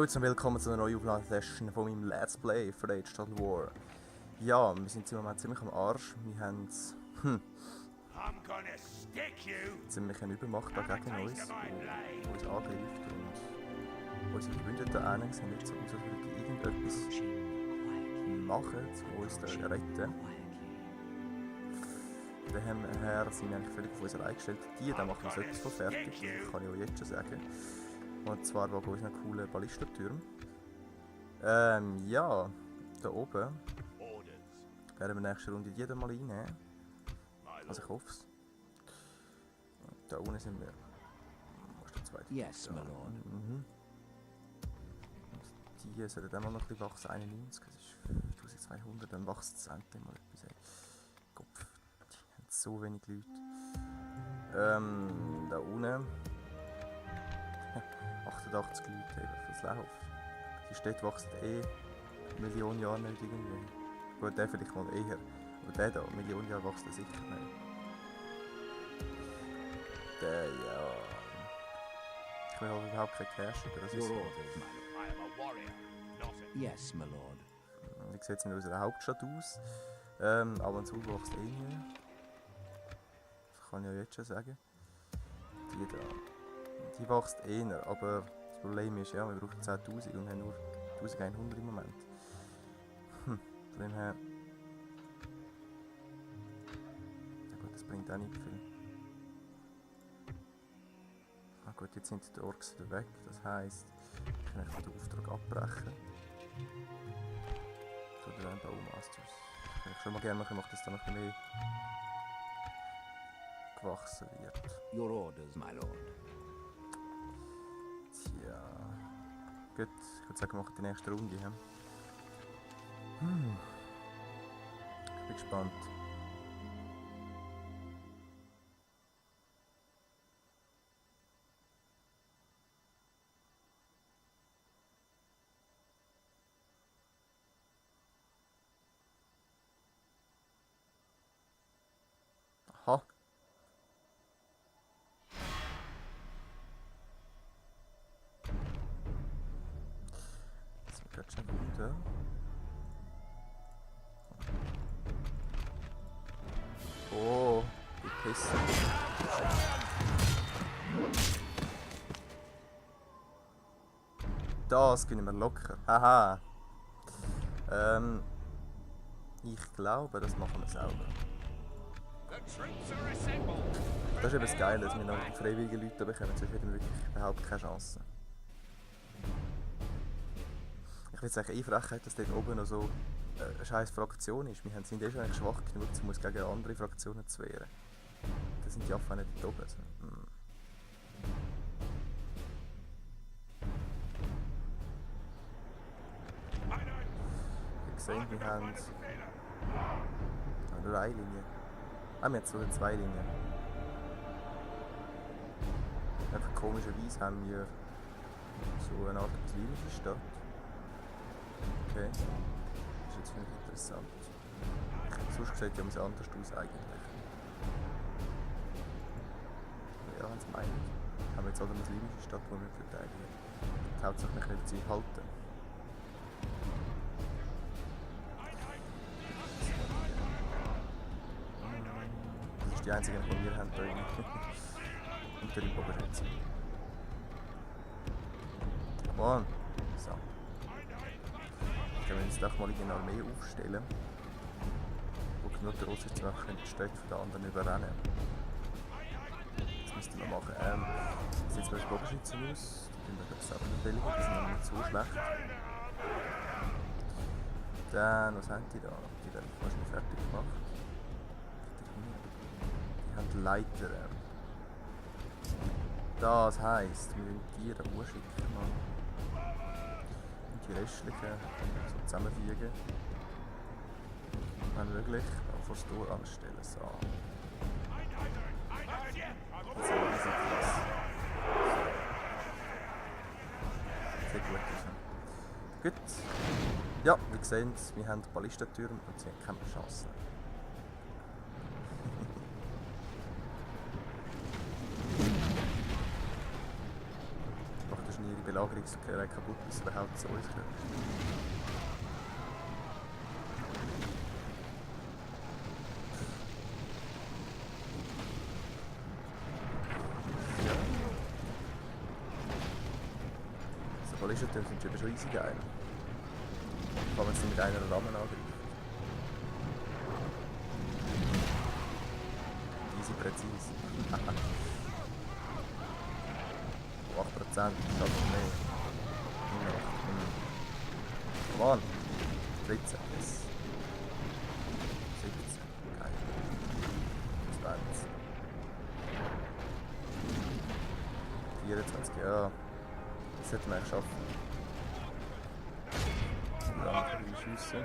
Grüezi und willkommen zu einer neuen Aufnahmesession von meinem Let's Play für Age Total War. Ja, wir sind im Moment ziemlich am Arsch. Wir haben ziemlich eine Übermacht da gegen uns, die uns angreift und unsere Verbündeten einen sind nicht so aus, als würden die irgendetwas machen, um uns zu retten. Daher sind wir eigentlich völlig auf uns eingestellt. Die machen uns etwas von fertig, das kann ich auch jetzt schon sagen. Und zwar wegen unseren coolen Ballistentürmen. Ja, da oben werden wir nächste Runde jeder mal reinnehmen. Also ich hoffe es. Da unten sind wir. Wo ist der zweite? Yes, my lord. Die sollen dann mal noch ein bisschen wachsen. 91, das ist 5200, dann wächst es endlich mal etwas. Ey. Kopf, die haben so wenig Leute. Da unten 88 Leute eben fürs Lauf. Die Städte wachsen Millionen Jahre nicht irgendwie. Gut, der vielleicht mal eher. Aber der da, Millionen Jahre wächst sicher nicht. Der, ja. Ich will halt überhaupt kein Cash über das ist so. Yes, my lord. Wie sieht es in unserer Hauptstadt aus? Ab und zu wächst nicht. Das kann ich ja jetzt schon sagen. Die da. Die wächst eher, aber das Problem ist, ja, wir brauchen 10.000 und haben nur 1100 im Moment. Von dem her... Ja gut, das bringt auch nicht viel. Ah gut, jetzt sind die Orks wieder weg, das heisst, ich kann einfach den Auftrag abbrechen. So, der Rainbow Masters. Ich würde schon mal gerne machen, dass da noch mehr gewachsen wird. Your orders, my lord. Tja. Gut, ich würde sagen, wir machen die nächste Runde. Ja? Ich bin gespannt. Aha. Das wird schon gut, ja? Oh, die Pisse. Das können wir locker. Haha. Ich glaube, das machen wir selber. Das ist eben das Geile, dass wir noch freiwillige Leute bekommen, sonst hätten wir wirklich überhaupt keine Chance. Ich will jetzt eigentlich Frechheit, dass dort oben noch so eine scheiß Fraktion ist. Wir sind schon eigentlich schwach genug, um uns gegen andere Fraktionen zu wehren. Da sind die Affen nicht dort oben. Also, Wie gesehen, wir haben nur eine Linie. Ah, wir haben sogar zwei Linien. Einfach komischerweise haben wir so eine Art muslimische Stadt. Okay, das ist jetzt für mich interessant. Sonst sieht ja alles anders aus eigentlich. Ja, wenn Sie meinen, haben wir jetzt auch eine muslimische Stadt, die wir verteidigen. Hauptsächlich nicht sie halten. Das ist die einzige, die wir haben hier unter die Oberschätzung. Mann, so. Ich kann jetzt doch mal eine Armee aufstellen, die genug groß ist, dass wir die Städte von den anderen überrennen. Das müssten wir machen. Wie sieht es bei den Bogenschützen aus? Die können wir selber beteiligen, die sind noch nicht so schlecht. Dann, was haben die da? Die werden fast nicht fertig gemacht. Die haben Leiter. Das heisst, wir müssen die da schicken. Und die restlichen so zusammenfügen. Wenn möglich, auch vor das Tor anstellen. So. Jetzt haben wir das. Sehr gut. Gut. Ja, wie sehen, wir haben Ballistentürme und sie haben keine Chance. Ich mache den Schneer Belagerungsgerät kaputt, bis er überhaupt zu uns kommt. Ja. So Ballistertürme sind schon easy geil. Kann man sie mit einer Rahmen angreifen. Easy präzise. 8% schaffen mehr. Come on. 13, yes. 17, geil. 20. 24, ja. Das sollten wir eigentlich schaffen. Ja, die Schüsse.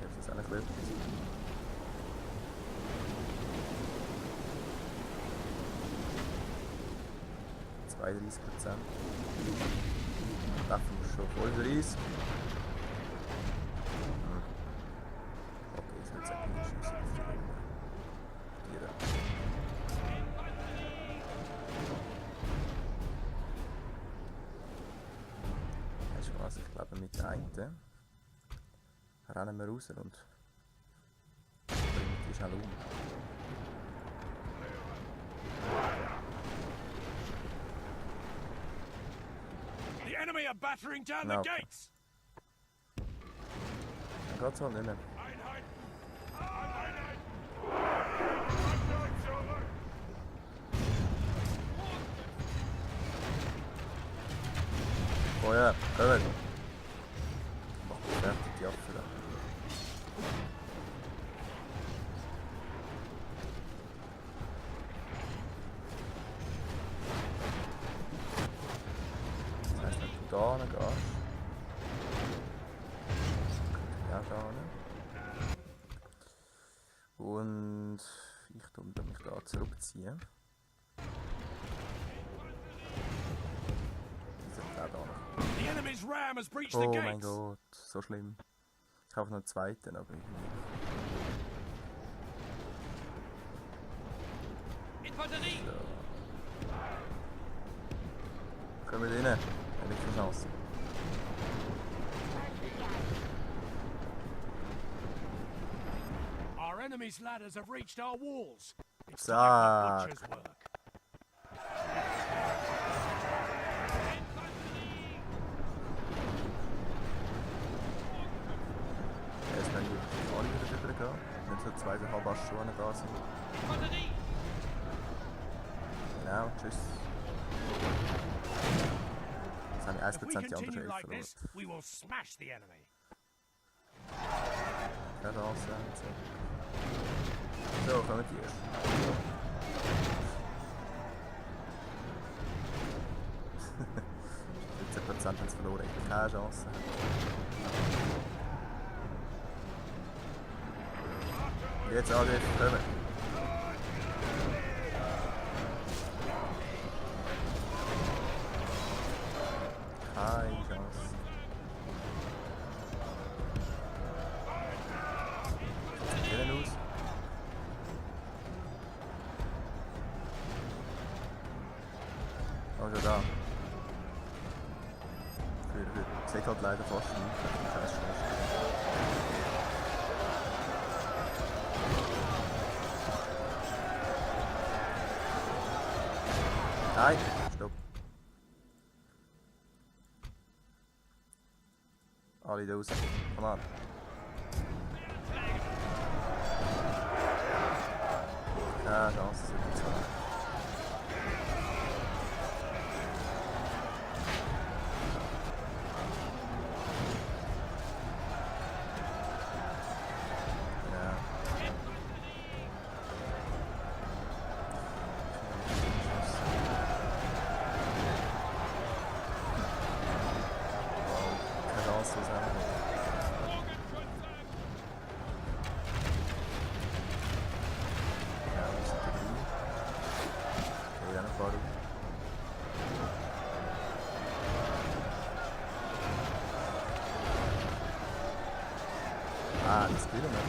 Das ist auch nicht gut. %. Davon schon voll 30. Okay, es wird sehr gut schießen auf die Runde. Die da. Weißt du was, ich glaube mit der einen rennen wir raus und bringen die schnell um. The enemy are battering down the No. gates. Dann geht's halt nicht mehr. Einheit. Feuer, kommen! Mach fertig die Affe da. Das heisst, wenn du da hin gehst, könnte ich auch da hin. Und ich tue mich da zurückziehen. Die sind auch da noch. The enemy's ram has breached the Oh mein gates. Gott, so schlimm. Ich habe noch einen zweiten, aber irgendwie. Infanterie. So. Kommen wir rein. Habe ich keine Chance. Our enemy's ladders have reached our walls. It's Zack. time for butcher's work. Erst wenn die alle wieder drüber gehen. Wenn so 2,5 Stunden da sind. Infanterie. Genau, tschüss. Jetzt habe ich If we 1% die andere continue Hälfte like verloren. this, we will smash the enemy. Keine Chance. So, kommen die erst. 17% haben sie verloren. Keine Chance. Jetzt Angriff, kommen. Keine Chance. Wie sieht aus? Oh, schon da. Ich sehe halt leider fast nicht. Scheiß Chance. Nein, stopp. Alle raus. Komm an. Keine Chance, das wird nicht sein. Ja. Keine Chance, was haben wir? Ja, wir sind dabei. Okay, dann fahren wir. Ah, das spielen wir.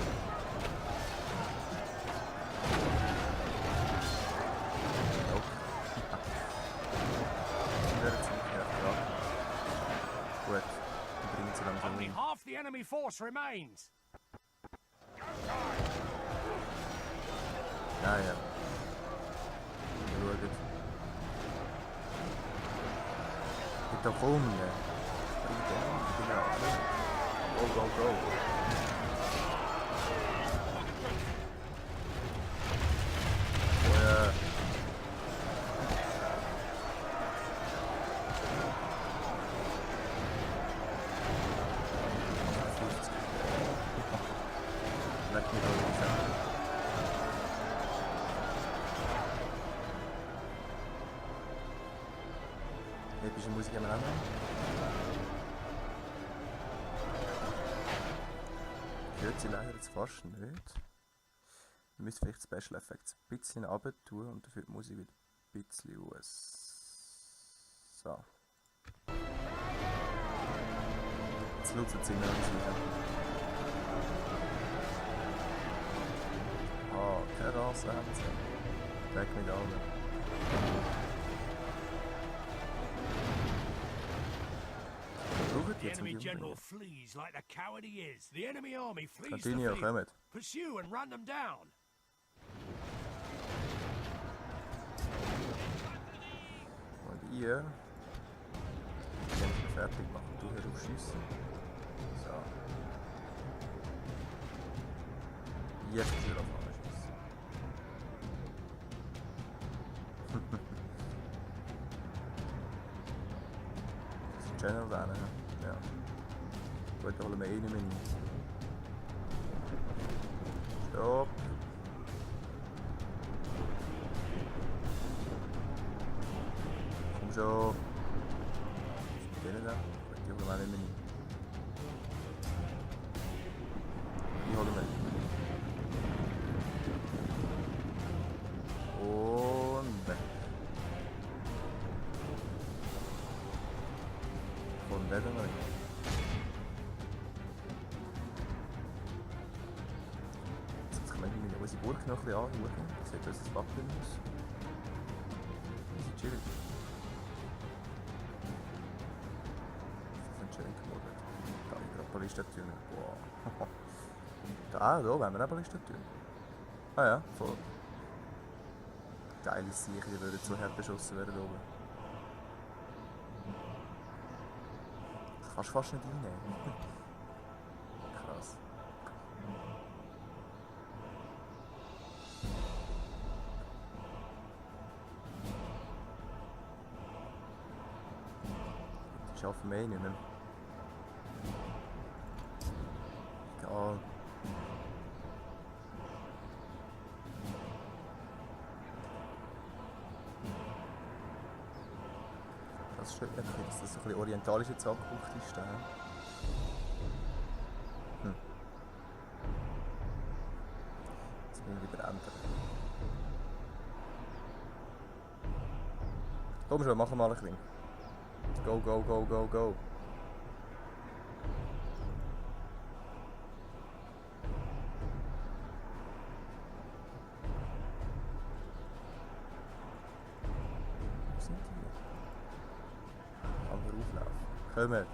enemy force remains. Ja, ja. Schaut. Geht doch um, ne? Go, go, go. Oh ja. Leck mich doch nicht an. Epische Musik am Ende. Hört sie leider jetzt fast nicht. Ich müsste vielleicht Special Effects ein bisschen runter tun und dafür die Musik wieder ein bisschen aus. So. Jetzt schaut es ziemlich an. Ah, keine Rasse haben sie. Weg mit allen. The enemy general flees like the coward he is. The enemy army flees the Continue, field. kommt. Pursue and run them down. Und ihr könnt ihn fertig machen. Du hier aufschiessen. So. Jetzt ist er auf einmal schiessen. Das ist General da, ne? Ja. Gut, da holen wir eh nicht mehr rein. Stopp. Komm schon. Was ist denn da? Gut, die holen wir auch nicht mehr rein. Die holen wir rein. Und weg. Von der dann rein. Ich muss die Burg noch ein bisschen anschauen. Sieht das Wappen aus? Das ist chillig. Das ist ein chillig geworden. Da haben wir gerade Ballistentüren. Wow. Da wollen wir auch Ballistentüren. Ah ja, voll. Geile Sicher, die würden so hart beschossen werden oben. Das kannst du fast nicht reinnehmen. Krass. Die schaffen wir eh nicht mehr. Egal. Das stört mich, dass das so ein bisschen orientalisch jetzt angeguckt ist. Jetzt müssen wir wieder ändern. Komm schon, machen wir mal ein bisschen. Go, go, go, go, go. Wo sind die? Kann wir auflaufen? Kommen.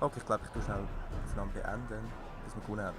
Okay, ich glaube, ich tue schnell die Aufnahme beenden, bis wir gewonnen haben.